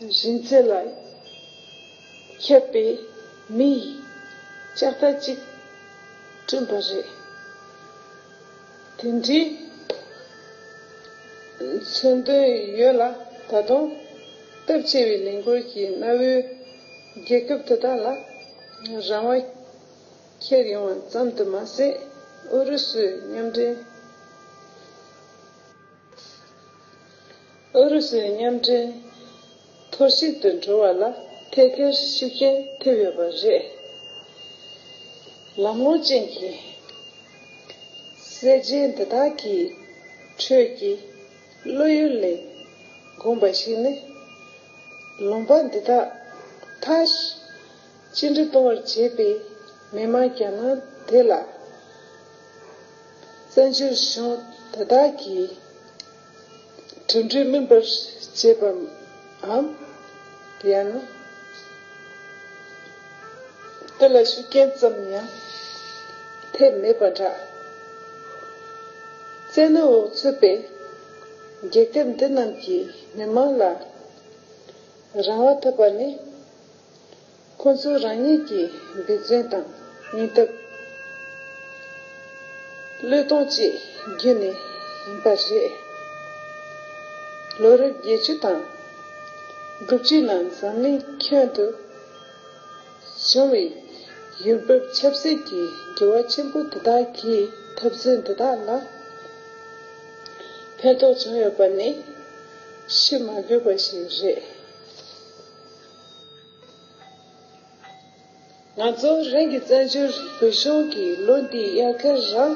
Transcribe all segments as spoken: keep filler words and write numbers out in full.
རིང་ཚད་ལ་ཁྱབ་པའི་མི་ཡི་ལྕགས་རྟ་གཅིག་བསྐྲུན་པ་རེད། དེ་འདྲའི་མཚོན་དོན་ཡོད་ལ། ད་དུང་སྟབས་ཆེ་བའི་ལས་འགུལ་གྱི་གནའ་བོའི་རྒྱལ་ཁབ་དེ་དག་ལ་རང་དབང་ཁྱེར་ཡོང་བ་ཙམ་དུ་མ་ཟད། ཨུ་རུ་སུའི་མཉམ་འབྲེལ། ཨུ་རུ་སུའི་མཉམ་འབྲེལ་འཐོར་ཞིག་ཏུ་འགྲོ་བ་ལ་ཐད་ཀར་ཤུགས་རྐྱེན་ཐེབས་ཡོད་པ་རེད། ལམ་ལྷོང་ཅན་གྱི་གསར་བརྗེ་འདི་དག་གི་ཁྲོད་ཀྱི་བློ་ཡུལ་ལས་འགོངས་པ་ཞིག་ནི། ལུང་པ་འདི་དག་མཐར་ཕྱིན་འགྲུབ་གཏོང་བར་བྱེད་པའི་མི་དམངས་གྱ་ནོམ་དེ་ལ་བཙན་བྱོལ་གཞུང་དེ་དག་གིས་གྲུབ་འབྲས་སྨིན་པར་བྱེད་པའམ། ཡང་ན་དེ་ལ་ཤུགས་རྐྱེན་ཙམ་ཡང་ཐེབས་མེད་པ་འདྲ། བཙན་གནོན་འོག་ཚུད་པའི་རྒྱལ་ཁབ་འདི་རྣམས་ཀྱི་མི་དམངས་ལ་རང་དབང་ཐོབ་པ་ནི། ཁོ་ཚོ་རང་ཉིད་ཀྱི་འབད་བརྩོན་དང་སྙིང་སྟོབས། བློས་གཏོང་བཅས་བརྒྱུད་ནས་ཡིན་པ་རེད། ལོ་རབས་བརྒྱད་ཅུ་དང་དགུ་བཅུ་ནང་འཛམ་གླིང་ཁྱོན་དུ་བྱུང་བའི་ཡུལ་བབ་ཆབ་སྲིད་ཀྱི་འགྱུར་བ་ཆེན་པོ་དེ་དག་གིས་འཐབ་རྩོད་འདི་དག་ལ་ཕན་ཐོགས་བྱུང་ཡོད་པ་ནི་ཞུ་མ་དགོས་པ་ཞིག་རེད། ང་ཚོ་རང་གི་བཙན་བྱོལ་བོད་གཞུང་གི་ལོ་འདིའི་དབྱར་ཁར་རང་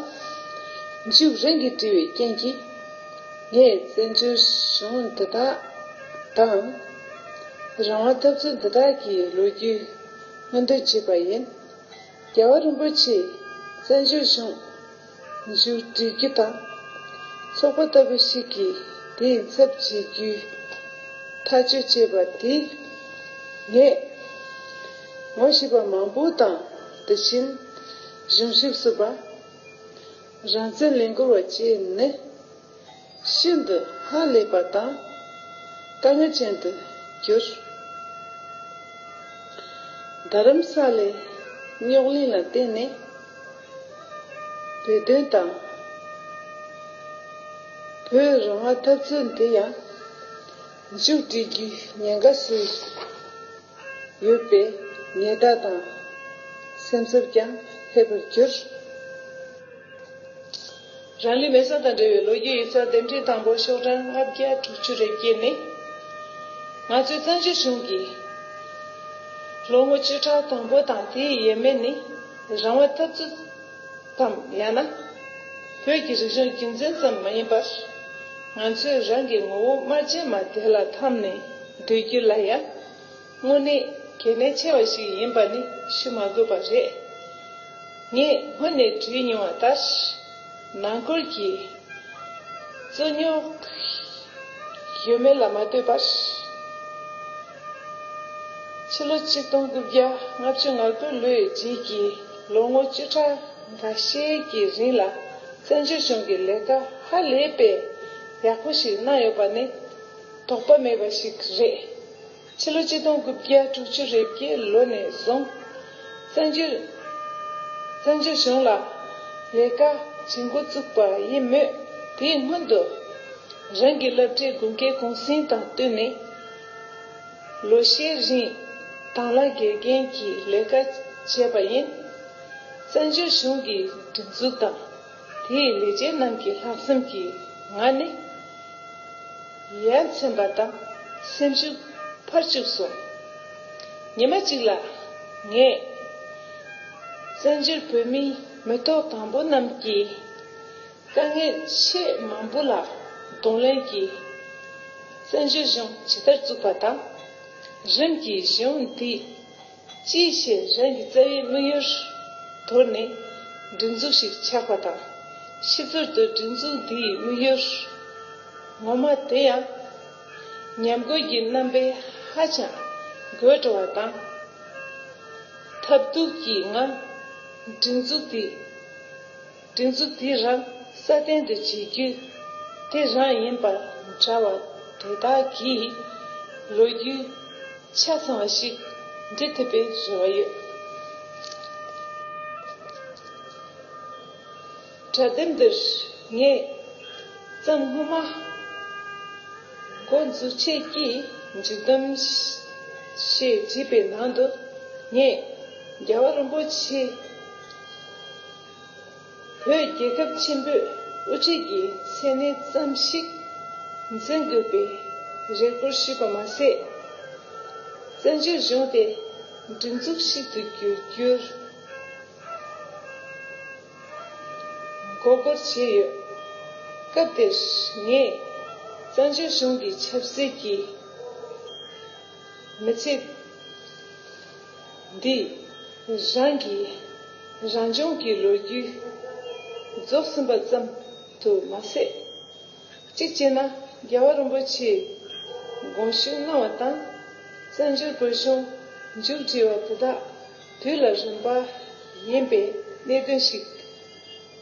མཇུག་རང་གིས་བསྒྲིལ་བའི་རྐྱེན་གྱིས། ངས་བཙན་བྱོལ་གཞུང་འདི་དག་དང་། རང་དབང་འཐབ་རྩོད་འདི་དག་གི་ལོ་རྒྱུས་སྔོན་འདོན་བྱས་པ་ཡིན། རྒྱལ་བ་རིན་པོ་ཆེས་བཙན་བྱོལ་གཞུང་མཇུག་སྒྲིལ་རྒྱུ་དང་། ཚོགས་པ་ལྟ་བུ་ཞིག་གིས་དེའི་ཚབ་བྱེད་རྒྱུའི་ཐག་གཅོད་བྱས་པ་དེས། ངས་ངོ་ཤེས་པ་མང་པོ་དང་། དེ་བཞིན་གཞུང་ཞབས་ཟུར་པ། རང་བཙན་ལས་འགུལ་བ་བཅས་ནི་ཤིན་ཏུ་ཧ་ལས་པ་དང་དཀའ་ངལ་ཅན་དུ་གྱུར། རྡ་རམ་ས་ལའི་རྙོག་གླེང་ལ་བརྟེན་ནས་བོད་དོན་དང་བོད་རང་དབང་འཐབ་རྩོད་འདི་ཡང་མཇུག་སྒྲིལ་རྒྱུའི་ཉེན་ཁ་ཟེར་ཡོད་པའི་ཉེན་བརྡ་དང་སེམས་འཚབ་ཀྱང་སླེབས་པར་གྱུར། རང་ལུས་མེ་སྲེག་དང་འབྲེལ་བའི་ལོ་རྒྱུས་ཡིག་ཚགས་དེབ་ཕྲེང་དང་པོ་ཤོག་གྲངས་ལྔ་བརྒྱ་དྲུག་ཅུ་རེ་བརྒྱད་ནི། ང་ཚོའི་བཙན་བྱོལ་གཞུང་གིས་ལོ་ངོ་བཅུ་ཕྲག་དང་པོ་དང་དེའི་ཡས་མས་ནི་རང་དབང་འཐབ་རྩོད་དམ་ཡང་ན་བོད་ཀྱི་རིག་གཞུང་རྒྱུན་འཛིན་ཙམ་མ་ཡིན་པར། ང་ཚོས་རང་གི་ངོ་བོ་དམར་རྗེན་མ་དེ་ལ་འཐམས་ནས་སྡོད་རྒྱུ་ལ་ཡང་དངོས་གནས་གལ་གནད་ཆེ་བ་ཞིག་ཡིན་པ་ནི་ཞུ་མ་དགོས་པ་རེད། ངས་སྔོན་ནས་བྲིས་མྱོང་བ་ལྟར། ནང་ཁུལ་གྱི་རྩོད་རྙོག་ཡོད་མེད་ལ་མ་ལྟོས་པར། ཕྱི་ལོ་ཆིག་སྟོང་དགུ་བརྒྱ་ལྔ་བཅུ་ང་དགུ་ལོའི་རྗེས་ཀྱི་ལོ་ངོ་བཅུ་ཕྲག་འགའ་ཤས་ཀྱི་རིང་ལ་བཙན་བྱོལ་གཞུང་གི་ལས་ཀ་ཧ་ལས་པའི་ཡག་པོ་ཞིག་གནང་ཡོད་པ་ནི་དོགས་པ་མེད་པ་ཞིག་རེད། ཕྱི་ལོ་ཆིག་སྟོང་དགུ་བརྒྱ་དྲུག་ཅུ་རེ་བརྒྱད་ལོ་ནས་བཟུང་། བཙན་བྱོལ། བཙན་བྱོལ་གཞུང་ལ་ལས་ཀ་བྱེད་འགོ་བཙུགས་པ་ཡིན་མོད། དེའི་སྔོན་དུ་རང་གི་སློབ་གྲྭའི་དགོན་སྐྱེལ་གུང་སེང་དང་བསྟུན་ནས་ལོ་ཤས་རིང་དྭང་བླངས་དགེ་རྒན་གྱི་ལས་ཀ་བྱས་པ་ཡིན། བཙན་བྱོལ་གཞུང་གི་སྒྲིག་འཛུགས་དང་དེའི་ལས་བྱེད་རྣམས་ཀྱི་ལྷག་བསམ་གྱི་ངང་ནས། ཡ་མཚན་པ་དང་སེམས་ཤུགས་འཕར་བཅུག་སོང་། ཉི་མ་གཅིག་ལ་ངས་བཙན་བྱོལ་བོད་མིའི་མི་ཐོག་དང་པོ་རྣམས་ཀྱི་དཀའ་ངལ་ཆེས་མང་པོ་ལ་གདོང་ལེན་གྱིས་བཙན་བྱོལ་གཞུང་ཇི་ལྟར་བཙུགས་པ་དང་། རིམ་གྱིས་གཞུང་འདིས་ཅིའི་ཕྱིར་རང་གི་རྩ་བའི་དམིགས་ཡུལ་དོར་ནས་སྒྲིག་འཛུགས་ཤིག་ཆགས་པ་དང་། ཕྱི་ཚུལ་དུ་སྒྲིག་འཛུགས་འདིའི་དམིགས་ཡུལ་ངོ་མ་དེ་ཡང་ཉམས་རྒུད་ཀྱི་རྣམ་པས་ཧ་ཅང་དགོད་བྲོ་བ་དང་། ཐབས་སྡུག་གི་ངང་སྒྲིག་འཛུགས་དེ། སྒྲིག་འཛུགས་དེ་རང་སྲ་བརྟན་དུ་བྱེད་རྒྱུ་དེ་རང་ཡིན་པ་འདྲ་བ་དེ་དག་གིས་ ལོ་རྒྱུས་ཆ་ཚང་བ་ཞིག་འབྲི་ཐུབ་པའི་རེ་བ་ཡོད། དྲ་དེབ་འདིར་ངས་བརྩམས་སྔོན་མ་འགོ་འཛུགས་ཆེད་ཀྱི་མཇུག་བསྡོམས་ཞེས་བྲིས་པའི་ནང་དུ། ངས་རྒྱལ་བ་རིན་པོ་ཆེ་བོད་རྒྱལ་ཁབ་ཆེན་པོའི་དབུ་ཁྲིད་ཀྱི་མཚན་གནས་ཙམ་ཞིག་འཛིན་དགོས་པའི་རེ་སྐུལ་ཞུས་པ་མ་ཟད། བཙན་བྱོལ་གཞུང་དེ་སྒྲིག་འཛུགས་ཤིག་ཏུ་བསྒྱུར་རྒྱུར་མགོ་སྐོར་བྱས་ཡོད། སྐབས་དེར་ངས་བཙན་བྱོལ་གཞུང་གི་ཆབ་སྲིད་ཀྱི་མི་ཚེ་འདི་རང་གི་རང་སྦྱོང་གི་ལོ་རྒྱུས་རྫོགས་ཟིན་པ་ཙམ་དུ་མ་ཟད། གཅིག་བྱས་ན་རྒྱལ་བ་རིན་པོ་ཆེས་དགོངས་ཞུ་གནང་བ་དང་། བཙན་བྱོལ་བོད་གཞུང་མཇུག་སྒྲིལ་བ་དེ་དག་དུས་ལ་རན་པ་ཡིན་པའི་གནད་དོན་ཞིག་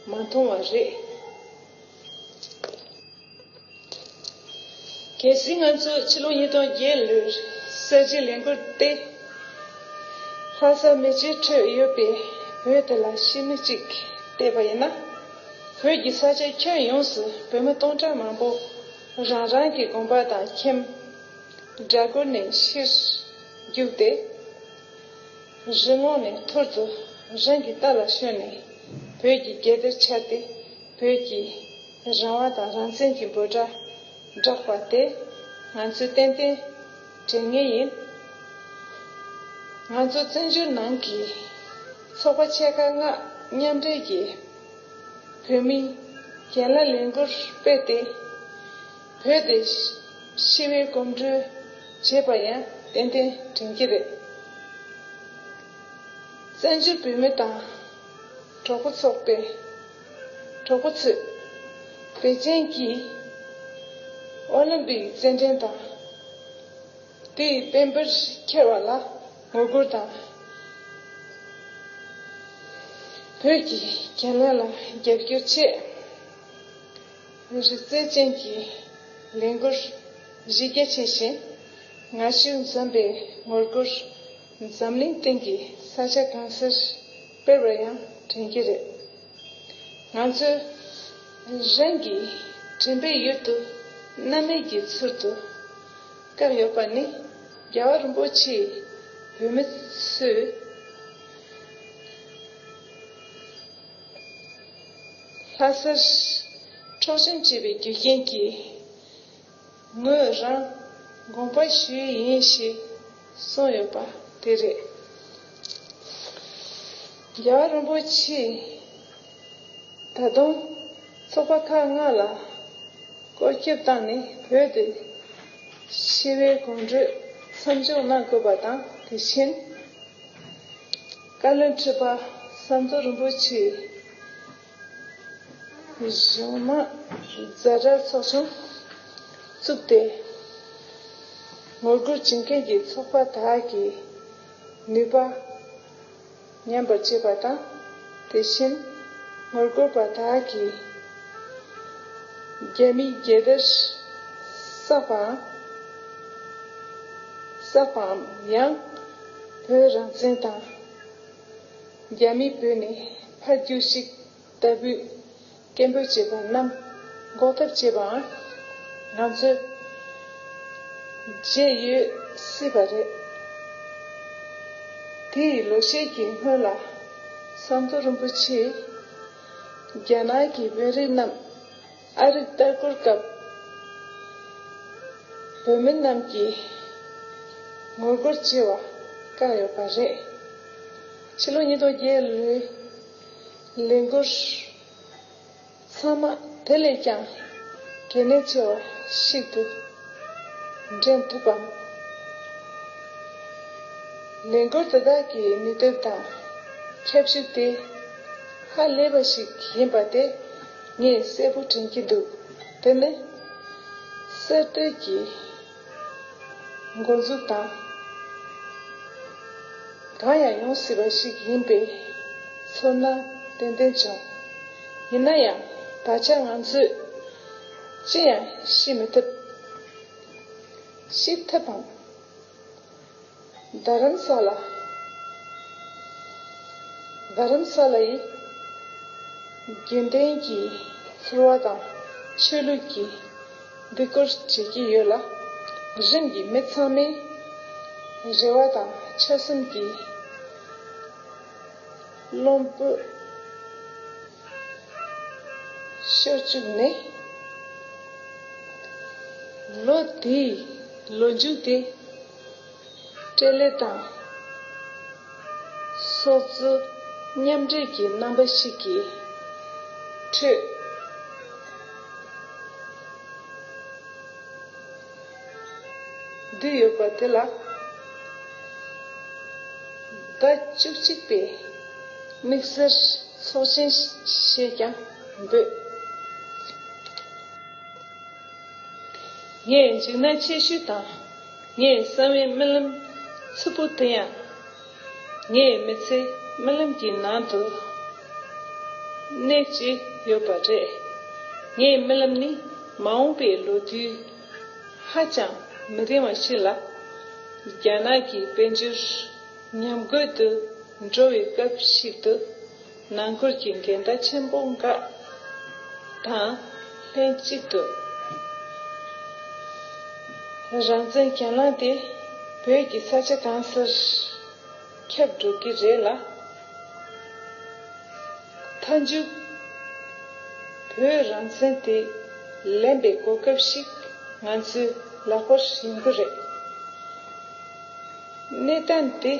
མ་མཐོང་བ་རེད། གལ་སྲིད་ང་ཚོས་ཕྱི་ལོ་ཉིས་སྟོང་བརྒྱད་ལོའི་གསར་བརྗེའི་ལས་འགུལ་དེ་ལྷ་ས་མེ་ལྕེ་ཁྲོད་ཡོད་པའི་བོད་དེ་ལ་ཤི་མི་གཅིག་བལྟས་པ་ཡིན་ན། བོད་ཀྱི་ས་ཆ་ཁྱོན་ཡོངས་སུ་བོད་མི་སྟོང་ཕྲག་མང་པོ་རང་རང་གི་དགོན་པ་དང་ཁྱིམ། སྦྲ་གུར་ནས་ཕྱིར་རྒྱུགས་ཏེ། རི་ངོགས་ནས་ཐུར་དུ་རང་གི་རྟ་ལ་ཞོན་ནས་བོད་ཀྱི་རྒྱལ་དར་འཕྱར་ཏེ། བོད་ཀྱི་རང་དབང་དང་རང་བཙན་གྱི་འབོད་སྒྲ་བསྒྲགས་པ་དེ་ང་ཚོས་ཏན་ཏན་དྲན་ངེས་ཡིན། ང་ཚོ་བཙན་བྱོལ་ནང་གི་ཚོགས་པ་ཆེ་ཁག་ལྔ་མཉམ་འབྲེལ་གྱིས་བོད་མིའི་གྱེན་ལངས་ལས་འགུལ་སྤེལ་ཏེ། བོད་དེ་ཞི་བའི་གོམ་བགྲོད་བྱས་པ་ཡང་ཏན་ཏན་དྲན་གྱི་རེད། བཙན་བྱོལ་བོད་མི་དང་གྲོགས་པོ་ཚོགས་པས། གྲོགས་པོ་ཚོས་པེ་ཅིང་གི་ཨོ་ལིམ་པིག་རྩེད་འགྲན་དང་། དེའི་དཔལ་འབར་འཁྱེར་བ་ལ་ངོ་རྒོལ་དང་། བོད་ཀྱི་གྱེན་ལངས་ལ་རྒྱབ་སྐྱོར་ཆེད། རིག་རྩལ་ཅན་གྱི་ལས་འགུལ་གཞི་རྒྱ་ཆེ་ཞིང་ངར་ཤུགས་འཛོམས་པའི་ངོ་རྒོལ་འཛམ་གླིང་སྟེང་གི་ས་ཆ་གང་སར་སྤེལ་བར་ཡང་དྲན་གྱི་རེད། ང་ཚོས་རང་གི་དྲན་པའི་ཡུལ་དུ་རྣམ་སྨིན་གྱི་ཚུལ་དུ་བཀག་ཡོད་པ་ནི། རྒྱལ་བ་རིན་པོ་ཆེས་བོད་མི་ཚོས་ལྷ་སར་འཁྲུག་ཆེན་བྱས་པའི་རྒྱུ་རྐྱེན་གྱིས། ངོས་རང་དགོངས་པ་ཞུ་ཡི་ཡིན་ཞེས་གསུངས་ཡོད་པ་དེ་རེད། རྒྱལ་བ་རིན་པོ་ཆེས་ད་དུང་ཚོགས་པ་ཁག་ལྔ་ལ་བཀོད་ཁྱབ་བཏང་ནས། བོད་དེ་ཞི་བའི་གོམ་བགྲོད་མཚམས་འཇོག་གནང་དགོས་པ་དང་། དེ་བཞིན་བཀའ་བློན་ཁྲི་པ་ཟམ་གདོང་རིན་པོ་ཆེས་གཞུང་དམངས་ཛ་དྲག་ཚོགས་ཆུང་བཙུགས་ཏེ། ངོ་རྒོལ་བྱེད་མཁན་གྱི་ཚོགས་པ་དག་གི་ནུས་པ་ཉམས་པར་བྱེད་པ་དང་། དེ་བཞིན་ངོ་རྒོལ་པ་དག་གིས་རྒྱ་མིའི་རྒྱལ་དར་བསགས་པའམ། བསགས་པའམ་ཡང་བོད་རང་བཙན་དང་རྒྱ་མིས་བོད་ནས་ཕར་རྒྱུགས་ཤིག་ལྟ་བུའི་སྐད་འབོད་བྱེད་པ་རྣམས་འགོག་ཐབས་བྱེད་པའང་ང་ཚོས་བརྗེད་ཡོད་སྲིད་པ་རེད། དེའི་ལོ་ཤས་ཀྱི་སྔོན་ལ་ཟམ་གདོང་རིན་པོ་ཆེས་རྒྱ་ནག་གི་དཔོན་རིགས་རྣམས་ཨ་རིར་ལྟ་སྐོར་སྐབས། བོད་མི་རྣམས་ཀྱིས་ངོ་རྒོལ་བྱེད་པ་བཀག་ཡོད་པ་རེད། ཕྱི་ལོ་ཉིས་སྟོང་བརྒྱད་ལོའི་ལས་འགུལ་ཚང་མ་དེ་ལས་ཀྱང་གལ་གནད་ཆེ་བ་ཞིག་ཏུ་འདྲེན་ཐུབ་བམ། ལས་འགུལ་དེ་དག་གི་ནུས་སྟོབས་དང་ཁྱབ་ཤུགས་དེ་ཧ་ལས་པ་ཞིག་ཡིན་པ་དེ་ངས་གསལ་པོ་དྲན་གྱི་འདུག་དེ་ནི་གསར་གཏོད་ཀྱི་འགོ་འཛུགས་དང་གང་ཡང་ཡོང་སྲིད་པ་ཞིག་ཡིན་པའི་ཚོར་སྣང་ཏན་ཏན་བྱུང་། ཡིན་ན་ཡང་ད་ཆ་ང་ཚོས་ཅི་ཡང་ཤེས་མི་ཐུབ། ཤེས་ཐུབ་བམ། རྡ་རམ་ས་ལ། རྡ་རམ་ས་ལ་ཡི་དགེ་ལྡན་གྱི་ཚོར་བ་དང་ཆོས་ལུགས་ཀྱི་འདུ་སྐོར་བྱེད་ཀྱི་ཡོད་ལ། རིམ་གྱིས་མི་ཚང་མའི་རེ་བ་དང་ཆོད་སེམས་ཀྱི་རླུང་བུ་ཤོར་བཅུག་ནས། ལོ་དེའི་ལོ་མཇུག་དེ་སྤྲེལ་ལད་དང་སྲོག་རྩོལ་མཉམ་འབྲེལ་གྱི་རྣམ་པ་ཞིག་གི་ཁྲོད་བསྡུས་ཡོད་པ་དེ་ལ། ཟླ་བཅུ་གཅིག་པའི་དམིགས་བསལ་ཚོགས་ཆེན་ཞེས་ཀྱང་འབོད། ངའི་འཇིགས་སྣང་ཆེ་ཤོས་དང་། ངའི་གསང་བའི་རྨི་ལམ་འཚིག་པོ་དེ་ཡང་། ངའི་མི་ཚེའི་རྨི་ལམ་གྱི་ནང་དུ་གནས་ཀྱི་ཡོད་པ་རེད། ངའི་རྨི་ལམ་ནི་མ་འོངས་པའི་ལོ་དུས་ཧ་ཅང་མི་རིང་བ་ཞིག་ལ། རྒྱ་ནག་གི་དཔལ་འབྱོར་ཉམས་རྒུད་དུ་འགྲོ་བའི་སྐབས་ཤིག་ཏུ། ནང་ཁུལ་གྱི་འགལ་ཟླ་ཆེན་པོ་འགའ་དང་ལྷན་ཅིག་ཏུ། རང་བཙན་གྱེན་ལངས་དེ་བོད་ཀྱི་ས་ཆ་གང་སར་ཁྱབ་འགྲོ་གི་རེད་ལ། མཐའ་མཇུག་བོད་རང་བཙན་དེ་ལེན་པའི་གོ་སྐབས་ཤིག་ང་ཚོའི་ལག་པར་ཡོང་གི་རེད། གནས་སྟངས་དེ་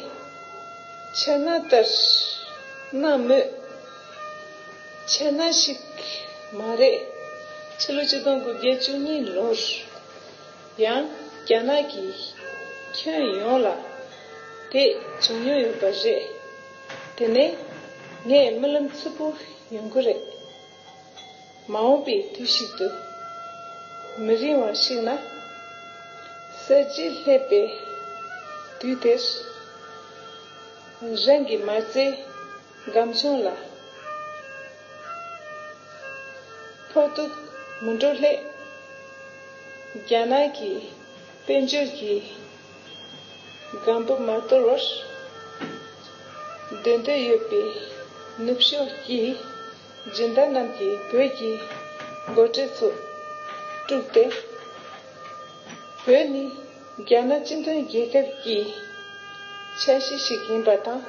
འཆར་སྣང་ལྟར་སྣང་མོད། འཆར་སྣང་ཞིག་མ་རེད། ཕྱི་ལོ་ཆིག་སྟོང་དགུ་བརྒྱ་བཅུ་གཉིས་ལོར་ཡང་རྒྱ་ནག་གིས་ཁྱོན་ཡོངས་ལ་དེ་བྱུང་མྱོང་ཡོད་པ་རེད། དེ་ནས་ངའི་རྨི་ལམ་འཚིག་པོ་ཡོང་གི་རེད། མ་འོངས་པའི་དུས་ཤིག་ཏུ་མི་རིང་བ་ཞིག་ན། གསར་བརྗེ་སླེབས་པའི་དུས་དེར། རང་གི་མ་རྩའི་སྒམ་ཆུང་ལ་ཕོག་ཐུག་མི་འགྲོ་སླད། རྒྱ་ནག་གི་དཔལ་འབྱོར་གྱི་སྒམ་པོ་མ་གཏོར་བར། སྡོད་འདོད་ཡོད་པའི་ནུབ་ཕྱོགས་ཀྱི་སྦྱིན་བདག་རྣམས་ཀྱིས་བོད་ཀྱི་འགོ་ཁྲིད་ཚོ་དཀྲུགས་ཏེ། བོད་ནི་རྒྱ་ནག་སྤྱི་མཐུན་རྒྱལ་ཁབ་ཀྱི་ཆ་ཤས་ཤིག་ཡིན་པ་དང་།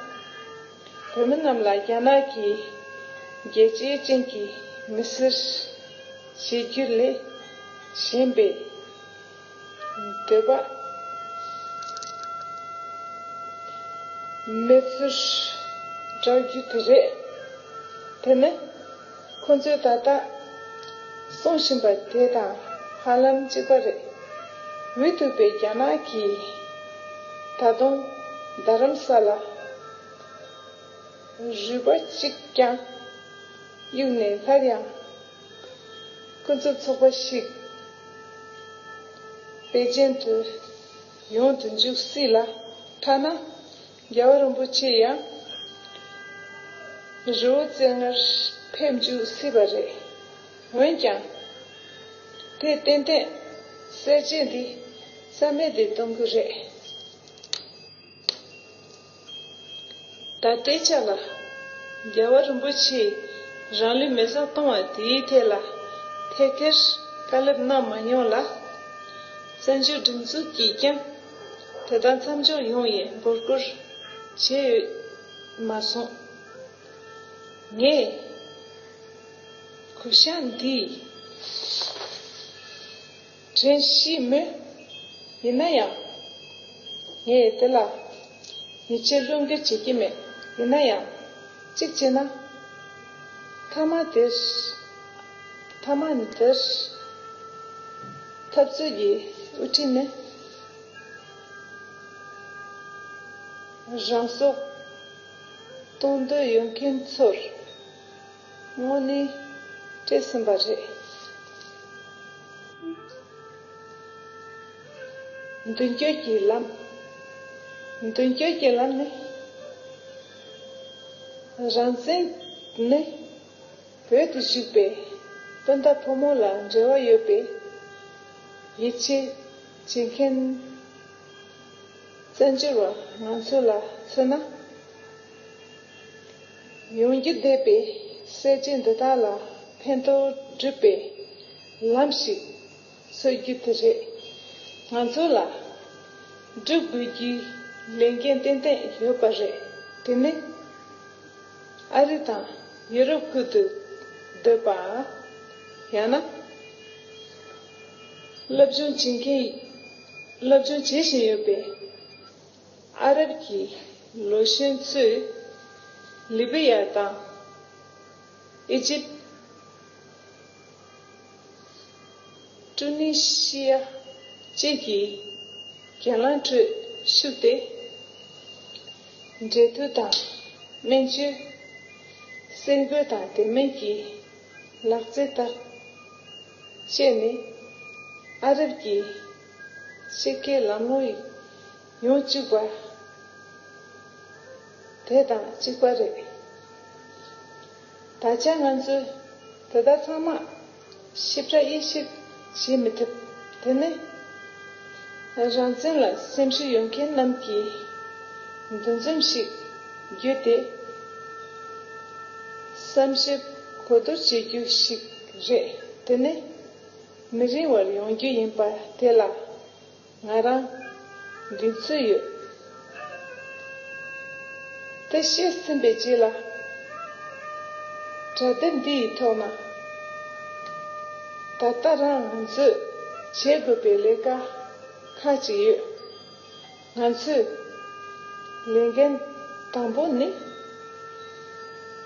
བོད་མི་རྣམས་ལ་རྒྱ་ནག་གིས་རྒྱལ་གཅེས་ཅན་གྱི་མི་སེར་བྱེད་རྒྱུ་ལས་གཞན་པའི་འདོད་པ་མེད་ཚུལ་བསྒྲགས་རྒྱུ་དེ་རེད། དེ་ནི་ཁོ་ཚོས་ད་ལྟ་གསུང་བཞིན་པ་དེ་དང་ཧ་ལམ་གཅིག་པ་རེད། འུ་ཐུག་པའི་རྒྱ་ནག་གིས་ད་དུང་རྡ་རམ་ས་ལ་རུས་པ་གཅིག་ཀྱང་གཡུགས་ནས། སླར་ཡང་སྐུ་ཚབ་ཚོགས་པ་ཞིག་པེ་ཅིན་དུ་ཡོང་དུ་འཇུག་སྲིད་ལ། ཐ་ན་རྒྱལ་བ་རིན་པོ་ཆེ་ཡང་རི་བོ་རྩེ་ལྔར་ཕེབས་འཇུག་སྲིད་པ་རེད། འོན་ཀྱང་། དེ་ཏན་ཏན་གསར་བརྗེ་འདི་རྩ་མེད་དུ་གཏོང་གི་རེད། ད་ལྟའི་ཆ་ལ། རྒྱལ་བ་རིན་པོ་ཆེས་རང་ལུས་མེ་སྲེག་བཏང་བ་དེའི་ཐད་ལ་ཐད་ཀར་བཀའ་སློབ་གནང་མ་མྱོང་ལ། བཙན་བྱོལ་སྒྲིག་འཛུགས་ཀྱིས་ཀྱང་དེ་དག་མཚམས་འཇོག་ཡོང་བའི་འབོད་སྐུལ་བྱས་ཡོད་མ་སོང་། ངས་གུས་ཞབས་འདི་དྲན་ཤེས་མོད། ཡིན་ན་ཡང་། ངས་དེ་ལ་ཡིད་ཆེས་བློས་འགེལ་བྱེད་ཀྱི་མེད། ཡིན་ན་ཡང་། གཅིག་བྱས་ན། མཐའ་མ་དེར། མཐའ་མ་འདིར། འཐབ་རྩོད་ཀྱི་དབུ་ཁྲིད་ནི། རང་སྲོག་གཏོང་འདོད་ཡོད་མཁན་ཚོར་དངོས་གནས་སྤྲད་ཟིན་པ་རེད། མདུན་སྐྱོད་ཀྱི་ལམ། མདུན་སྐྱོད་ཀྱི་ལམ་ནི། རང་བཙན་ནི་བོད་དུ་བཞུགས་པའི་སྤུན་ཟླ་ཕོ་མོ་ལ་འབྲེལ་བ་ཡོད་པའི་ཡིད་ཆེས་བྱེད་མཁན། བཙན་བྱོལ་བ་ང་ཚོ་ལ་མཚོན་ན། ཡོང་རྒྱུ་བསྡད་པའི་གསར་བརྗེ་འདི་དག་ལ་ཕན་ཐོགས་སྒྲུབ་པའི་ལམ་ཞིག་འཚོལ་རྒྱུ་དེ་རེད། ང་ཚོ་ལ་སྒྲུབ་དགོས་རྒྱུའི་ལས་འགན་ཏན་ཏན་ཡོད་པ་རེད། དེ་ནི། ཨ་རི་དང་ཡུ་རོབ་ཁུལ་དུ་སྡོད་པ། ཡང་ན། སློབ་སྦྱོང་བྱེད་མཁན། སློབ་སྦྱོང་བྱེད་བཞིན་ཡོད་པའི་ཨ་རབ་ཀྱི་ལོ་གཞོན་ཚོས་ལི་བི་ཡ་དང་ཨི་ཇིབ། ཀྲུ་ནི་ཤི་ཡ་བཅས་ཀྱི་གྱེན་ལངས་ཁྲོད་ཞུགས་ཏེ། འབྲེལ་མཐུད་དང་སྨན་བཅོས། སེམས་འགུལ་དང་དེ་མིན་གྱི་ལག་རྩལ་དག་སྤྱད་ནས་ཨ་རབ་ཀྱི་ཕྱི་རྒྱལ་ལམ་ལྷོང་ཡོང་བཅུག་པ། དེ་དང་གཅིག་པ་རེད། ད་ཆ་ང་ཚོས་དེ་དག་ཚང་མ་ཞིབ་ཕྲ་དབྱེ་ཞིབ་བྱེད་མི་ཐུབ། དེ་ནི་རང་བཙན་ལ་སེམས་ཤུགས་ཡོད་མཁན་རྣམས་ཀྱིས་འདུ་འཛོམས་ཤིག་བརྒྱུད་དེ་བསམ་ཞིབ་གོ་བསྡུར་བྱེད་རྒྱུ་ཞིག་རེད། དེ་ནི་མི་རིང་བར་ཡོང་རྒྱུ་ཡིན་པ་དེ་ལ། ང་རང་གདེང་ཚོད་ཡོད། དེ་བཤད་ཟིན་པའི་རྗེས་ལ། དྲ་དེབ་འདི་ཡི་ཐོག་ན། ད་ལྟ་རང་ང་ཚོས་བྱེད་དགོས་པའི་ལས་ཀ་ཁག་ཅིག་ཡོད། ང་ཚོས་ལས་འགན་དང་པོ་ནི།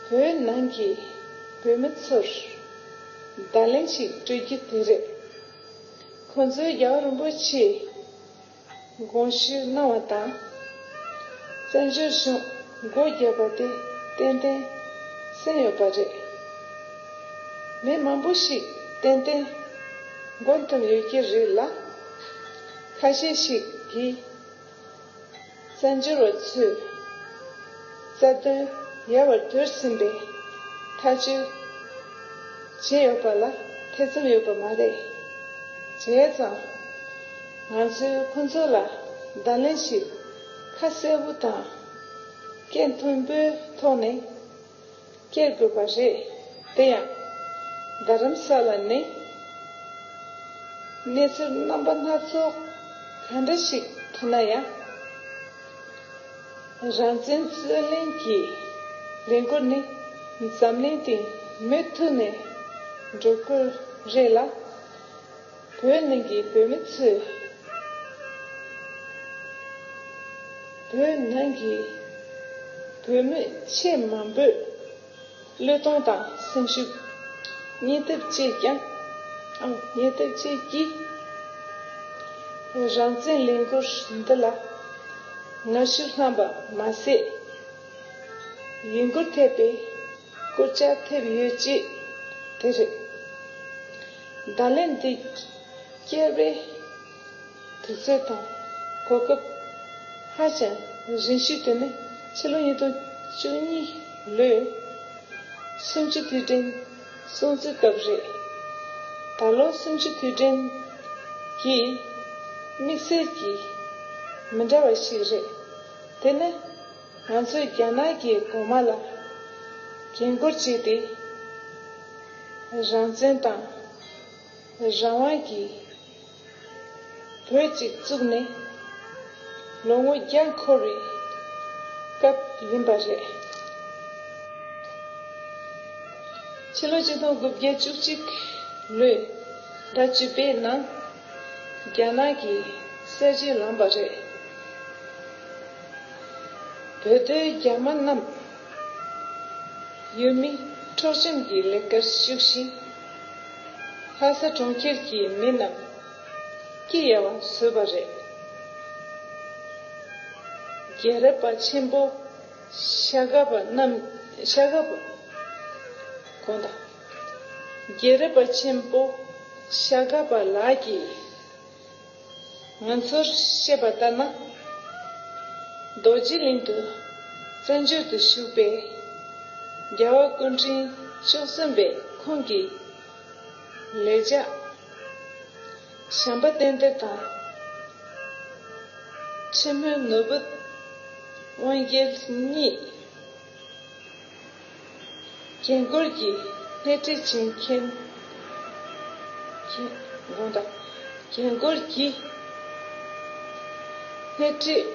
བོད་ནང་གི་བོད་མི་ཚོར་བརྡ་ལན་ཞིག་སྤྲོད་རྒྱུ་དེ་རེད། ཁོང་ཚོས་རྒྱལ་བ་རིན་པོ་ཆེའི་དགོངས་ཞུ་གནང་བ་དང་། བཙན་བྱོལ་གཞུང་སྒོ་བརྒྱབ་པ་དེ་ཏན་ཏན་གསན་ཡོད་པ་རེད། མི་མང་པོ་ཞིག་ཏན་ཏན་མགོ་འཐོམས་ཡོད་ཀྱི་རེད་ལ། ཁ་ཤས་ཤིག་གིས། བཙན་བྱོལ་བ་ཚོས་རྩ་དོན་ཡལ་བར་དོར་ཟིན་པའི་ཐག་གཅོད་བྱས་ཡོད་པ་ལ་ཐེ་ཚོམ་ཡོད་པ་མ་རེད། བྱས་ཙང་། ང་ཚོས་ཁོང་ཚོ་ལ་བརྡ་ལན་ཞིག་ཁ་གསལ་པོ་དང་སྐད་མཐོན་པོའི་ཐོག་ནས། སྐྱེལ་དགོས་པ་རེད། དེ་ཡང་རྡ་རམ་ས་ལ་ནས་གནས་ཚུལ་རྣམ་པ་སྣ་ཚོགས་ག་འདྲ་ཞིག་ཐོན་ན་ཡང་། རང་བཙན་རྩོད་ལེན་གྱི་ལས་འགུལ་ནི་འཛམ་གླིང་སྟེང་མུ་མཐུད་ནས་འགྲོ་དགོས་རེད་ལ། བོད་ནང་གི་བོད་མི་ཚོས། བོད་ནང་གི་བོད་མི་ཆེས་མང་པོས་བློས་གཏོང་དང་སེམས་ཤུགས། སྙིང་སྟོབས་བཅས་ཀྱང་། ཨ། སྙིང་སྟོབས་བཅས་ཀྱིས་རང་བཙན་ལས་འགུལ་འདི་ལ་ངར་ཤུགས་བསླངས་པ་མ་ཟད། ཡིད་འགུལ་ཐེབས་པའི། སྐུལ་ལྕག་ཐེབས་ཡོད་ཅེས་དེ་རེད། བརྡ་ལན་འདི་བསྐྱལ་བའི་དུས་ཚོད་དང་གོ་སྐབས་ཧ་ཅང་རིང་ཤོས་དེ་ནི་ཕྱི་ལོ་ཉིས་སྟོང་བཅུ་གཉིས་ལོའི་གསུམ་བཅུ་དུས་དྲན་སྲུང་བརྩིའི་སྐབས་རེད། ད་ལོ་གསུམ་བཅུ་དུས་དྲན་གྱི་དམིགས་བསལ་གྱི་མི་འདྲ་བ་ཞིག་རེད། དེ་ནི། ང་ཚོས་རྒྱ་ནག་གི་གོང་མ་ལ་འགན་འཁུར་བྱས་ཏེ། རང་བཙན་དང་རང་དབང་གི་བོད་ཅིག་བཙུགས་ནས་ལོ་ངོ་བརྒྱ་འཁོར་བའི་སྐབས་ཡིན་པ་རེད། ཕྱི་ལོ་ཆིག་སྟོང་དགུ་བརྒྱ་བཅུ་གཅིག་ལོའི་ཟླ་བཅུ་པའི་ནང་རྒྱ་ནག་གིས་གསར་བརྗེ་བསླངས་པ་རེད། བོད་དོན་རྒྱ་དམར་རྣམས་ཡུལ་མི་འཕྲོག་བཅོམ་གྱི་ལས་ཀར་ཞུགས་ཤིང་། ལྷ་ས་གྲོང་ཁྱེར་གྱི་མི་རྣམས་སྐྱི་གཡའ་བ་བཟོས་པ་རེད། རྒྱལ་རབས་པ་ཆེན་པོ་ཤཱཀྱ་པ་རྣམས། ཤཱཀྱ་པ། དགོངས་དག་རྒྱལ་རབས་པ་ཆེན་པོ་ཤཱཀྱ་པ་ལགས་ཀྱིས་ང་ཚོར་བཤད་པ་ལྟར་ན། རྡོ་རྗེ་གླིང་དུ་བཙན་བྱོལ་དུ་བཞུགས་པའི་རྒྱལ་བ་སྐུ་ཕྲེང་བཅུ་གསུམ་པས་ཁོང་གི་ལས་བྱ་བྱམས་པ་བསྟན་འདུལ་དང་། འཕྲིན་སྨོན་ནོར་བུ་དབང་རྒྱལ་གཉིས། རྒྱན་སྐོར་གྱི་སྣེ་ཁྲིད་བྱེད་མཁན། རྒྱན་དགོངས་དག་རྒྱན་སྐོར་གྱི་སྣེ་ཁྲིད་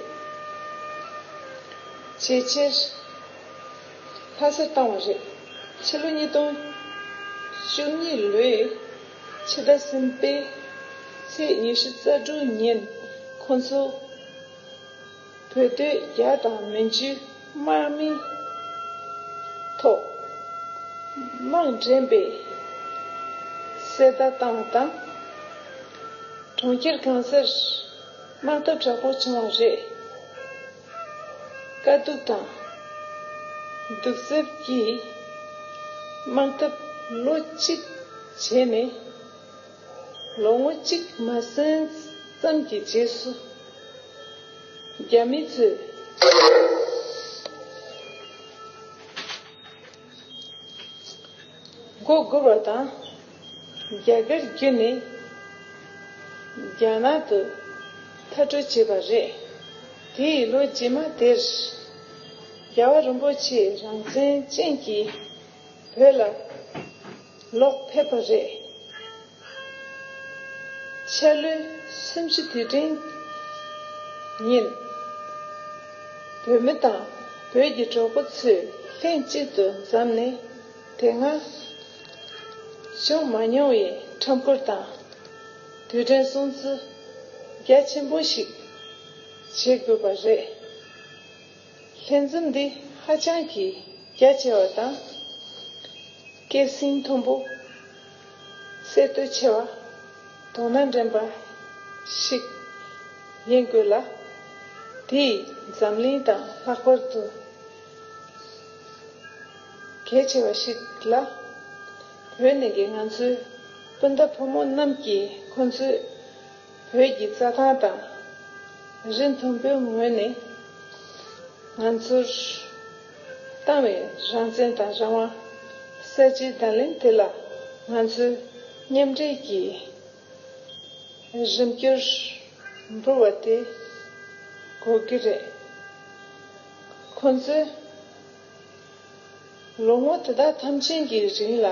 བྱེད་ཕྱིར་ལྷ་སར་བཏང་བ་རེད། ཕྱི་ལོ་ཉིས་སྟོང་བཅུ་གཉིས་ལོའི་ཕྱི་ཟླ་གསུམ་པའི་ཚེས་ཉི་ཤུ་རྩ་དྲུག་ཉིན་ཁོང་ཚོ་བོད་སྡོད་རྒྱ་དང་མན་ཇུའི་དམག་མིའི་ཐོག་དམག་འདྲེན་པའི་གསལ་བརྡ་བཏང་བ་དང་། གྲོང་ཁྱེར་གང་སར་དམག་འཐབ་དྲག་པོ་བྱུང་བ་རེད། དཀའ་སྡུག་དང་གདུག་རྩུབ་ཀྱི་དམག་འཐབ་ལོ་གཅིག་བྱས་ནས། ལོ་ངོ་གཅིག་མ་ཟིན་ཙམ་གྱི་རྗེས་སུ། རྒྱ་མི་ཚོས་མགོ་སྒུར་བ་དང་། རྒྱ་གར་བརྒྱུད་ནས་རྒྱ་ནག་ཏུ་མཐའ་སྐྲོད་བྱས་པ་རེད། དེའི་ལོ་རྗེས་མ་དེར། རྒྱལ་བ་རིན་པོ་ཆེ་རང་བཙན་ཅན་གྱིས་བོད་ལ་ལོག་ཕེབས་པ་རེད། འཆར་ལོའི་སུམ་ཅུ་དུས་དྲན་ཉིན། བོད་མི་དང་བོད་ཀྱི་གྲོགས་པོ་ཚོས་ལྷན་གཅིག་ཏུ་འཛོམས་ནས། དེ་སྔ་བྱུང་མ་མྱོང་བའི་ཁྲོམ་སྐོར་དང་། དུས་དྲན་སྲུང་བརྩི་རྒྱ་ཆེན་པོ་ཞིག་བྱེད་དགོས་པ་རེད། ལྷན་འཛོམས་འདི་ཧ་ཅང་གི་རྒྱ་ཆེ་བ་དང་། སྐད་གསེང་མཐོན་པོ། གསལ་སྟོད་ཆེ་བ། དོ་སྣང་འདྲེན་པ་ཞིག་ཡིན་དགོས་ལ། དེས་འཛམ་གླིང་དང་ལྷག་པར་དུ་གལ་ཆེ་བ་ཞིག་ལ། བོད་ནང་གི་ང་ཚོའི་སྤུན་ཟླ་ཕོ་མོ་རྣམས་ཀྱིས་ཁོང་ཚོའི་བོད་ཀྱི་རྩྭ་ཐང་དང་། རི་མཐོན་པོའི་ངོས་ནས་ང་ཚོར་བཏང་བའི་རང་བཙན་དང་རང་དབང་། གསར་བརྗེའི་བརྡ་ལན་དེ་ལ་ང་ཚོས་མཉམ་འབྲེལ་གྱིས་རིམ་གྱིས་འབུལ་བ་དེ་དགོས་ཀྱི་རེད། ཁོང་ཚོས་ལོ་ངོ་དེ་དག་ཐམས་ཅད་ཀྱི་རིང་ལ་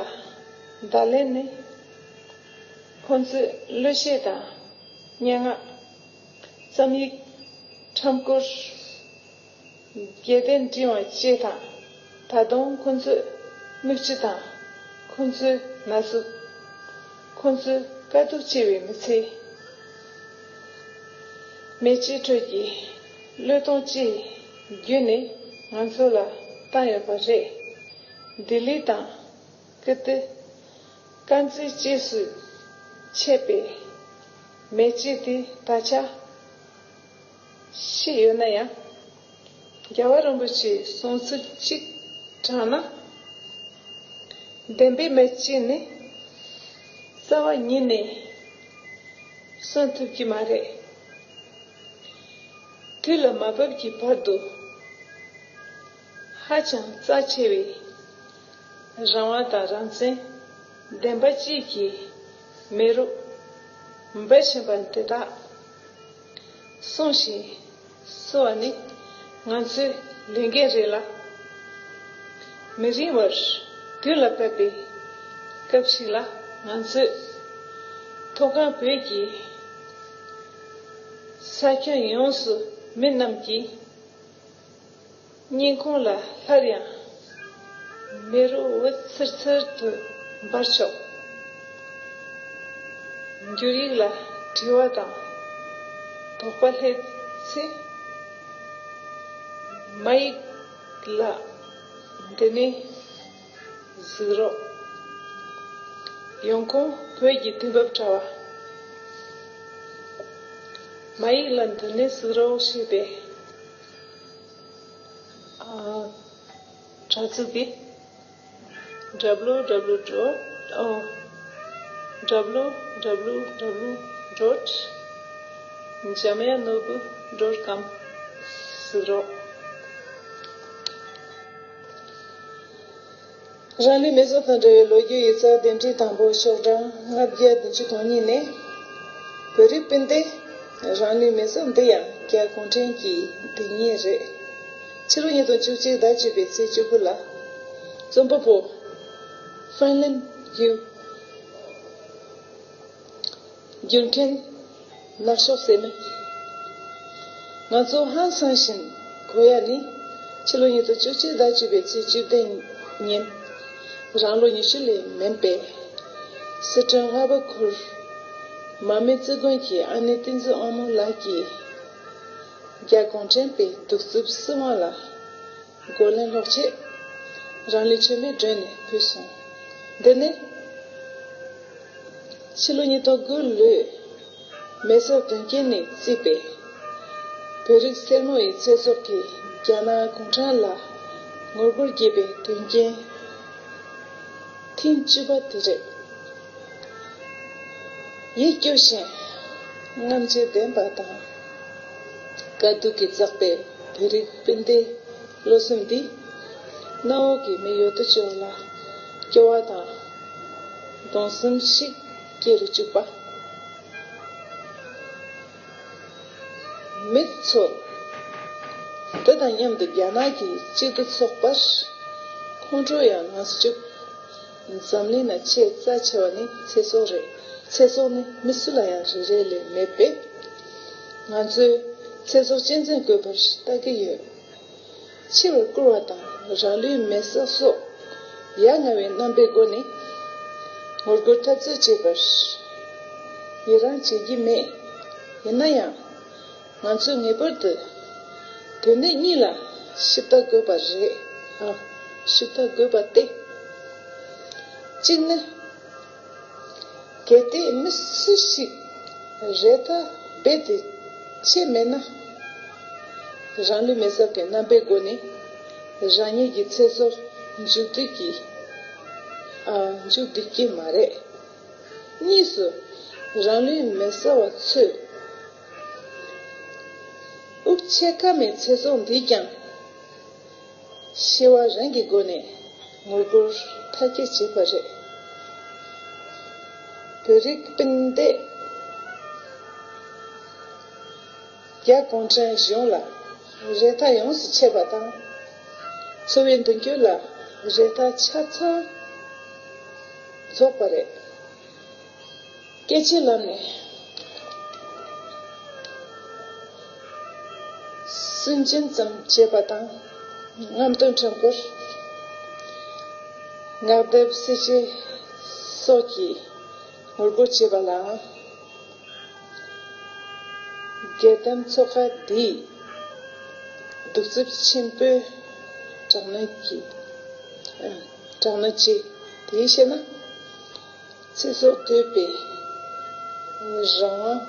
བརྡ་ལན་ནི། ཁོང་ཚོའི་གླུ་གཞས་དང་སྙན་ངག་རྩོམ་ཡིག་ཁྲོམ་སྐོར། རྒྱལ་བསྟན་འབྲི་བ་བཅས་དང་། ད་དུང་ཁོང་ཚོའི་མིག་ཆུ་དང་། ཁོང་ཚོའི་ན་ཟུག་ཁོང་ཚོའི་དཀའ་སྡུག་ཆེ་བའི་མི་ཚེ། མེ་ལྕེ་ཁྲོད་ཀྱི་བློས་གཏོང་བཅས་བརྒྱུད་ནས་ང་ཚོ་ལ་བཏང་ཡོད་པ་རེད། ལྡི་ལི་དང་། ཀིརྟི། དཀར་མཛེས་བཅས་སུ་མཆེད་པའི་མེ་ལྕེ་དེ་ད་ཆ་ཤི་ཡོད་ན་ཡང་། རྒྱལ་བ་རིན་པོ་ཆེའི་གསུང་ཚུལ་གཅིག་དྲངས་ན། བདེན་པའི་མེ་ལྕེ་ནི་རྩ་བ་ཉིད་ནས་གསོན་ཐུབ་ཀྱི་མ་རེད། དུས་ལ་མ་བབ་ཀྱི་བར་དུ་ཧ་ཅང་རྩ་ཆེ་བའི་རང་དབང་དང་རང་བཙན་བདེན་པ་གཅིག་གི་མེ་རོ་འབར་བཞིན་པ་འདི་དག་སྲུང་ཞིང་གསོ་བ་ནི་ང་ཚོའི་ལས་འགན་རེད་ལ། མི་རིང་བར་དུས་ལ་བབ་པའི་སྐབས་ཤིག་ལ་ང་ཚོས་མཐོ་སྒང་བོད་ཀྱི་ས་ཁྱོན་ཡོངས་སུ་མི་རྣམས་ཀྱི་སྙིང་ཁོང་ལ་སླར་ཡང་མེ་རོ་འོད་ཚེར་ཚེར་དུ་འབར་ཆོག་འགྱུར་ཡིག་ལ་དྲི་བ་དང་དོགས་པ་སླེབས་ཚེ། མ་ཡིག་ལ་འདི་ནས་གཟིགས་རོགས། ཡོང་ཁུངས་བོད་ཀྱི་དུས་བབ་དྲ་བ། མ་ཡིག་ལ་འདི་ནས་གཟིགས་རོགས་ཞེས་པའི། ཨ། དྲ་ཚིགས་འདི། W W W dot W W W dot jamiyanobu dot com གཟིགས་རོགས། རང་ལུས་མེ་སྲེག་དང་འབྲེལ་བའི་ལོ་རྒྱུས་ཡིག་ཚགས་དེབ་ཕྲེང་དང་པོ་ཤོག་གྲངས་ལྔ་བརྒྱ་བདུན་ཅུ་དོན་གཉིས་ནས། བོད་རིགས་སྤུན་ཟླས་རང་ལུས་མེ་སྲེག་འདི་ཡང་ རྒྱ་གུང་ཁྲན་གྱི་སྡིག་ཉེས་རེད། ཕྱི་ལོ་ཉིས་སྟོང་བཅུ་གཅིག་ཟླ་བཅུ་པའི་ཚེས་བཅུ་དགུ་ལ། རྩོམ་པ་པོ། ཧྥན་ལན་ཡུ། རྒྱུན་མཁན། ནག་ཕྱོགས་ཟེར་མི། ང་ཚོ་ཧང་སང་བཞིན་གོ་ཡ་ནི། ཕྱི་ལོ་ཉིས་སྟོང་བཅུ་གཅིག་ཟླ་བཅུ་པའི་ཚེས་བཅུ་བདུན་ཉིན། རང་ལོ་ཉི་ཤུ་ལས་མིན་པའི་སི་ཁྲོན་རྔ་བ་ཁུལ་མ་སྨད་རྩིས་དགོན་གྱི་ཨ་ནེ་བསྟན་འཛིན་དབང་མོ་ལགས་ཀྱིས། རྒྱ་གུང་ཁྲན་པའི་གདུག་རྩུབ་སྲིད་དབང་ལ་རྒོལ་ལན་སློག་ཆེད། རང་ལུས་མཆོད་མེ་སྒྲོན་ནས་ཕུལ་སོང་། འདི་ནི། ཕྱི་ལོ་ཉིས་སྟོང་དགུ་ལོའི་མེ་སྲེག་དོན་རྐྱེན་ནས་བརྩིས་པའི་བོད་རིགས་སེར་མོ་ཡི་ཚེ་སྲོག་གིས་རྒྱ་ནག་གུང་ཁྲན་ལ་ངོ་རྒོལ་བགྱིས་པའི་དོན་རྐྱེན་ཐེངས་བཅུ་པ་དེ་རེད། ཡིད་སྐྱོ་ཞིང་རྔམ་བརྗིད་ལྡན་པ་དང་། དཀའ་སྡུག་གིས་བཙགས་པའི་བོད་རིགས་སྤུན་ཟླའི་བློ་སེམས་འདིས། གནམ་འོག་གི་མི་ཡོད་དོ་ཅོག་ལ་སྐྱོ་བ་དང་གདུང་སེམས་ཤིག་སྐྱེ་རུ་བཅུག་པ། མི་ཚོ་འདི་དང་མཉམ་དུ་རྒྱ་ནག་གི་གཅིག་ཏུ་ཚོགས་པར་ཁོང་ཁྲོ་ཡང་ངང་བཅུག་འཛམ་གླིང་ན་ཆེས་རྩ་ཆེ་བ་ནི་ཚེ་སྲོག་རེད། ཚེ་སྲོག་ནི་མི་སུ་ལ་ཡང་རེ་རེ་ལས་མེད་པས། ང་ཚོས་ཚེ་སྲོག་གཅེས་འཛིན་དགོས་པར་ལྟ་གི་ཡོད། འཆི་བར་བསྐུལ་བ་དང་རང་ལུས་མེར་སྲེག་སོགས་ཡ་ང་བའི་རྣམ་པའི་སྒོ་ནས་ངོ་རྒོལ་འཐབ་རྩོད་བྱེད་པར་ཡི་རང་བྱེད་ཀྱི་མེད། ཡིན་ན་ཡང་། ང་ཚོས་ངེས་པར་དུ་དོན་གནད་གཉིས་ལ་ཞིབ་ལྟ་དགོས་པ་རེད། ཨ། ཞིབ་ལྟ་དགོས་པ་སྟེ། གཅིག་ནི། གལ་ཏེ་མི་སུ་ཞིག་རེ་ཐག་རྦད་དེ་ཆད་མེད་ན། རང་ལུས་མེ་སྲེག་གི་རྣམ་པའི་སྒོ་ནས་རང་ཉིད་ཀྱི་ཚེ་སྲོག་མཇུག་བསྡུ་གི་ཨ། མཇུག་བསྡུ་གི་མ་རེད། གཉིས་སུ། རང་ལུས་མེ་སྲེག་པ་ཚོས་དབུགས་ཆད་ཁ་མའི་ཚེ་སྲོག་འདིས་ཀྱང་ཤི་བ་རང་གི་སྒོ་ནས་ངོ་རྒོལ་མཐའ་སྐྱེལ་བྱས་པ་རེད། བོད་རིགས་སྤུན་ཟླས་རྒྱ་གུང་ཁྲན་གཞུང་ལ་རེ་ཐག་ཡོངས་སུ་ཆད་པ་དང་། འཚོ་བའི་མདུན་སྐྱོད་ལ་རེ་ཐག་ཆ་ཚང་རྫོགས་པ་རེད། སྐད་ཆའི་ལམ་ནས་སུན་འབྱིན་ཙམ་བྱས་པ་དང་། རྔམ་སྟོན་ཕྲེང་སྐོར། ངག་དེབ་གསལ་བཤད་སོགས་ཀྱིས་ངོ་རྒོལ་བྱས་པ་ལའང་། སྒེར་དམ་ཚོགས་ཁག་འདིས་གདུག་རྩུབ་ཆེན་པོའི་དྲག་གནོན་གྱི་དྲག་གནོན་བྱས། དེའི་ཕྱིར་ན། ཚེ་སྲོག་དགོས་པའི་རང་དབང་།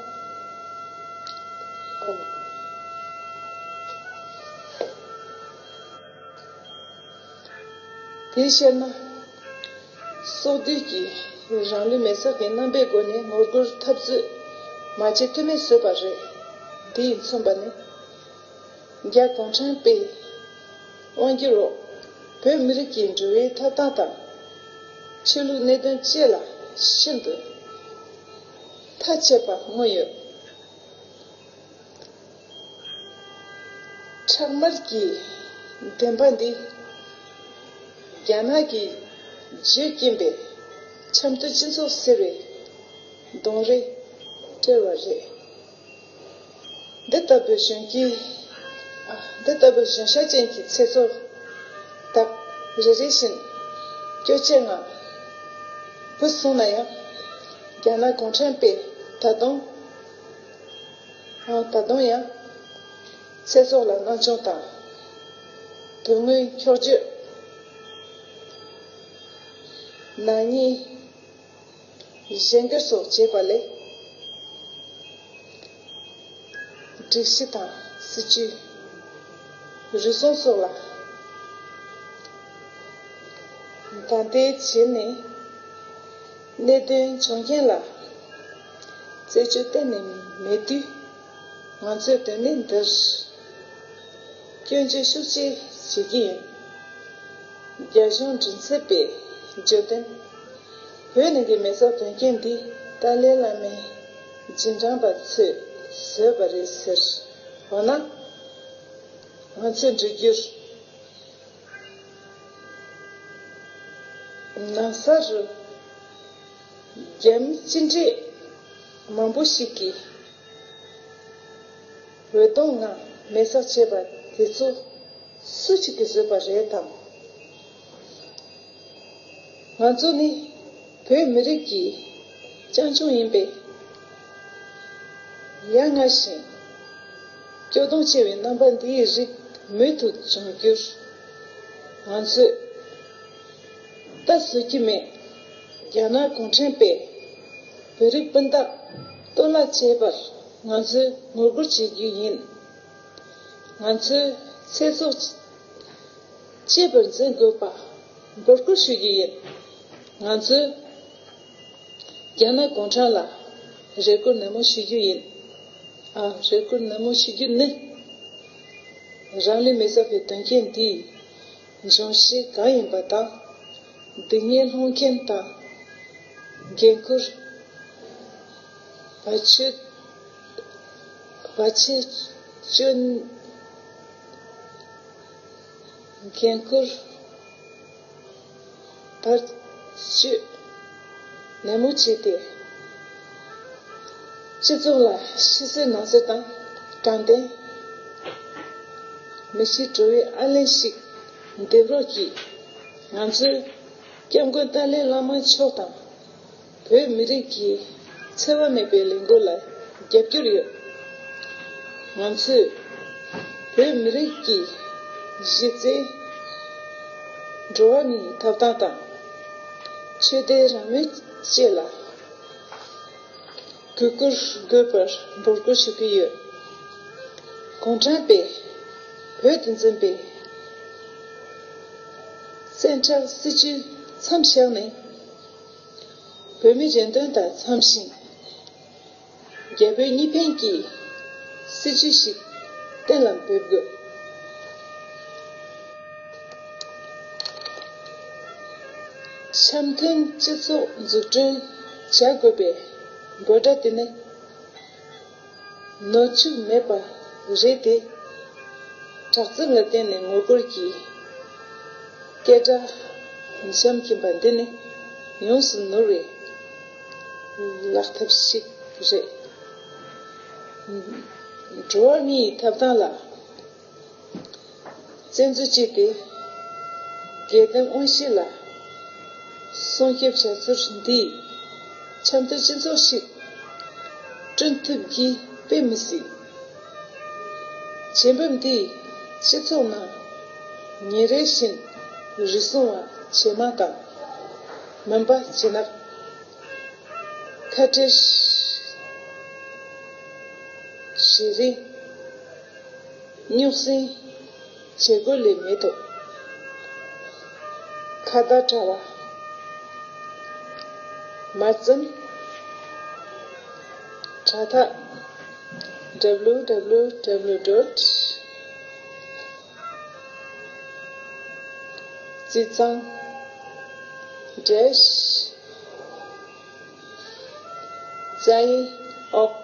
དེའི་ཕྱིར་ན། སྲོག་བསྡོས་ཀྱིས་རང་ལུས་མེ་སྲེག་གི་རྣམ་པའི་སྒོ་ནས་ངོ་རྒོལ་འཐབ་རྩོད་མ་བྱེད་ཐབས་མེད་བཟོས་པ་རེད། དེས་མཚོན་པ་ནི། རྒྱ་གུང་ཁྲན་པའི་དབང་སྒྱུར་འོག་བོད་མི་རིགས་ཀྱི་འགྲོ་བའི་ཐོབ་ཐང་དང་། ཆོས་ལུགས་གནད་དོན་བཅས་ལ་ཤིན་ཏུ་མཐའ་ཆད་པ་མངོན་ཡོད། ཁྲག་དམར་གྱི་བདེན་པ་འདི་རྒྱ་ནག་གི་བརྗོད་ཀྱིན་པའི་ཆབ་མདོ་སྤྱི་ཚོགས་ཟེར་བའི་གདོང་རིས་བྲལ་བ་རེད། འདི་ལྟ་བུའི་གཞོན་སྐྱེས། ཨ། འདི་ལྟ་བུའི་གཞོན་ཤ་ཅན་གྱི་ཚེ་སྲོག་དག་རེ་རེ་བཞིན་སྐྱོ་ཆེ་ངང་བུད་སོང་ན་ཡང་། རྒྱ་ནག་གུང་ཁྲན་པས་ད་དུང་། ཨ། ད་དུང་ཡང་ཚེ་སྲོག་ལ་སྣང་ཆུང་དང་། དོན་དངོས་འཁྱོག་བརྗོད། ནག་ཉེས། གཞན་སྐྱོན་སོགས་བྱས་པ་ལས། སྒྲིག་གཞི་དང་སྲིད་ཇུས། རུལ་སུངས་སོགས་ལ་དང་དེ་བྱས་ནས་གནད་དོན་འབྱུང་རྐྱེན་ལ་རྩད་གཅོད་གཏན་ནས་མེད་དུས། ང་ཚོས་དོན་གནད་འདིར་སྐྱོན་བརྗོད་ཤུགས་ཆེ་བྱེད་ཀྱི་ཡིན། རྒྱ་གཞུང་མགྲིན་ཚབ་པས་བརྗོད་དོན། བོད་ནང་གི་མེ་སྲེག་དོན་རྐྱེན་འདི་ཏཱ་ལའི་བླ་མའི་རྗེས་འབྲང་པ་ཚོས་བཟོས་པ་རེད་ཟེར། འོ་ན། ང་ཚོས་འབྲི་རྒྱུར། ནང་ས་རུ་རྒྱ་མི་ཅི་འདྲའི་མང་པོ་ཞིག་གིས་འོད་སྟོང་ངང་མེ་སྲེག་བྱས་པ་དེ་ཚོ་སུ་གཅིག་གིས་བཟོས་པ་རེད་དམ། ང་ཚོ་ནི་བོད་མི་རིགས་ཀྱི་རྐྱང་ཆུང་ཡིན་པས། ཡ་ང་ཞིང་སྐྱོ་གདུང་ཆེ་བའི་རྣམ་པ་འདིའི་རིགས་མུ་མཐུད་འབྱུང་རྒྱུར། ང་ཚོས་ད་བཟོད་ཀྱི་མེད། རྒྱ་ནག་གུང་ཁྲན་པས་བོད་རིགས་སྤུན་ཟླ་གཏོར་བརླག་བྱས་པར་ང་ཚོས་ངོ་རྒོལ་བྱེད་རྒྱུ་ཡིན། ང་ཚོས་ཚེ་སྲོག་གཅེས་པར་འཛིན་དགོས་པ་འབོད་སྐུལ་ཞུ་རྒྱུ་ཡིན། ང་ཚོས་རྒྱ་ནག་གུང་ཁྲན་ལ་རེ་སྐུལ་ནན་མོ་ཞུ་རྒྱུ་ཡིན། ཨ། རེ་སྐུལ་ནན་མོ་ཞུ་རྒྱུ་ནི། རང་ལུས་མེ་སྲེག་པའི་དོན་རྐྱེན་འདིའི་འབྱུང་གཞི་གང་ཡིན་པ་དང་། སྡུག་བསྔལ་སློང་མཁན་དང་། འགན་འཁུར་བ་ཆོས། བ་ཆེ་སྤྱོད། འགན་འཁུར་བར་གཅོད་ནན་མོ་བྱས་ཏེ། སྤྱི་ཚོགས་ལ་ཕྱི་གསལ་ནང་གསལ་དང་དྲང་བདེན། མི་གཤིས་བྲོ་བའི་ཨར་ལས་ཤིག་འདེབས་རོགས་གྱིས། ང་ཚོས་སྐྱབས་མགོན་ཏཱ་ལའི་བླ་མ་མཆོག་དང་། བོད་མི་རིགས་ཀྱི་འཚེ་བ་མེད་པའི་ལས་འགུལ་ལ་རྒྱབ་སྐྱོར་ཡོད། ང་ཚོས་བོད་མི་རིགས་ཀྱི་གཞི་རྩའི་འགྲོ་བ་མིའི་ཐོབ་ཐང་དང་། ཆོས་དད་རང་མོས་བཅས་ལ་གུས་བཀུར་དགོས་པར་འབོད་སྐུལ་ཞུ་གི་ཡོད། གུང་ཁྲན་པས་བོད་དུ་འཛིན་པའི་བཙན་དྲག་སྲིད་བྱུས་མཚམས་བཞག་ནས། བོད་མི་རེ་འདུན་དང་འཚམས་ཤིང་། རྒྱ་བོད་གཉིས་ཕན་གྱི་སྲིད་བྱུས་ཤིག་གཏན་ལ་འབེབས་དགོས། འཆམ་མཐུན་སྤྱི་ཚོགས་འཛུགས་སྐྲུན་བྱ་དགོས་པའི་འབོད་སྒྲ་དེ་ནི། ནོར་འཆུག་མེད་པ་རེད་དེ། དྲག་རྩལ་ལ་བརྟེན་ནས་ངོ་རྒོལ་གྱི་སྐད་སྒྲ་འཇམ་གྱིན་པ་འདི་ནི་ཡོངས་སུ་ནོར་བའི་ལག་ཐབས་ཤིག་རེད། འགྲོ་བ་མིའི་ཐོབ་ཐང་ལ་བཙན་འཛུལ་བྱས་ཏེ། སྒེར་དོན་དབང་ཤེད་ལ་སྲུང་སྐྱོབ་བྱ་ཚུལ་འདིས་འཆམ་མཐུན་སྤྱི་ཚོགས་ཤིག་བསྐྲུན་ཐུབ་ཀྱི་དཔེ་མི་སྲིད། བྱེད་འབབ་འདིས་སྤྱི་ཚོགས་ནང་ཉིན་རེ་བཞིན་རུལ་སུངས་པ་ཇེ་མང་དང་། མུན་པ་ཇེ་ནག་ཁ་བྲལ་ཞེ་རིང་། རྙོག་ཟིང་བྱེད་དགོས་ལས་མེད་དོ། ཁ་བརྡ་དྲ་བ། མ་རྩོམ། དྲ་ཐག www dot བརྩི་གཙང་dash zi org